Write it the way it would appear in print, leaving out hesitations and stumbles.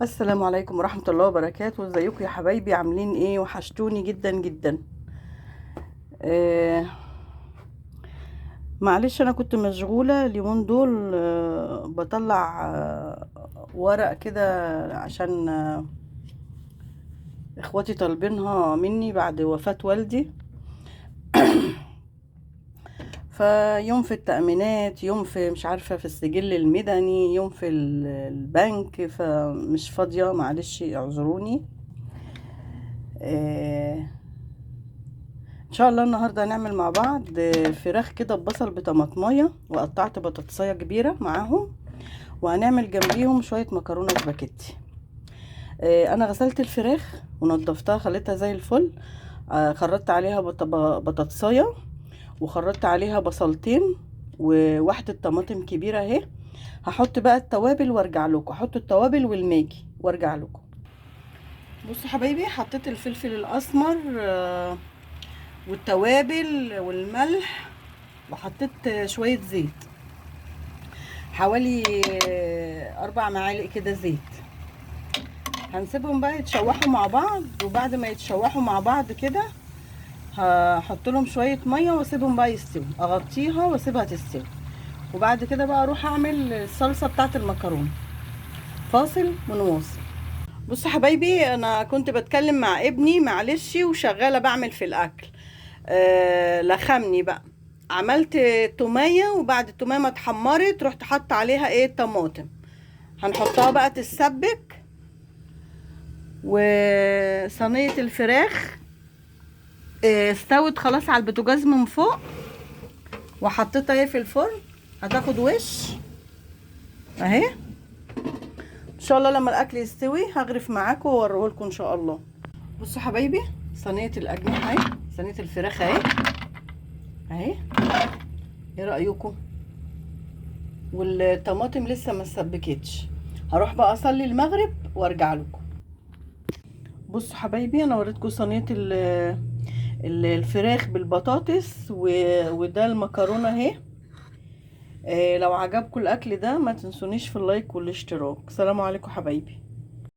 السلام عليكم ورحمة الله وبركاته. ازيكم يا حبايبي؟ عاملين ايه؟ وحشتوني جدا جدا. آه معلش، انا كنت مشغولة اليومين دول، بطلع ورق كده عشان اخواتي طالبينها مني بعد وفاة والدي. فيوم في التأمينات، يوم في مش عارفة في السجل المدني، يوم في البنك، فمش فاضية، معلش اعذروني. ان شاء الله النهارده هنعمل مع بعض فراخ كده ببصل بطماطمايه، وقطعت بطاطسايه كبيرة معاهم، وهنعمل جنبيهم شوية مكرونه سباكيتي. انا غسلت الفراخ ونضفتها، خليتها زي الفل. خرطت عليها بطاطسايه، وخرطت عليها بصلتين وواحدة طماطم كبيرة اهي. هحط بقى التوابل وارجع لكم، هحط التوابل والماجي وارجع لكم. بصوا حبايبي، حطيت الفلفل الاسمر، والتوابل والملح، وحطيت شوية زيت، حوالي 4 معالق كده زيت. هنسيبهم بقى يتشوحوا مع بعض، وبعد ما يتشوحوا مع بعض كده هحط لهم شوية مية واسيبهم بقى يستووا، اغطيها واسيبها تستوي، وبعد كده بقى اروح اعمل الصلصه بتاعه المكرونه. فاصل ونواصل. بصوا حبايبي، انا كنت بتكلم مع ابني معلش، وشغالة بعمل في الاكل. لخمني بقى، عملت توميه، وبعد التوميه ما اتحمرت رحت حاطه عليها ايه؟ الطماطم. هنحطها بقى تتسبك. وصينيه الفراخ استوت خلاص على البوتاجاز من فوق، وحطيتها اهي في الفرن، هتاخد وش اهي. ان شاء الله لما الاكل يستوي هغرف معاكم واوريه لكم ان شاء الله. بصوا حبايبي، صينية الاجنحة اهي، صينية الفراخ اهي اهي، ايه رايكم؟ والطماطم لسه ما اتسبكتش. هروح بقى اصلي المغرب وارجع لكم. بصوا حبايبي، انا وريتكم صينية الفراخ بالبطاطس، وده المكرونه اهي. لو عجبكم الاكل ده ما تنسونيش في اللايك والاشتراك. سلام عليكم حبايبي.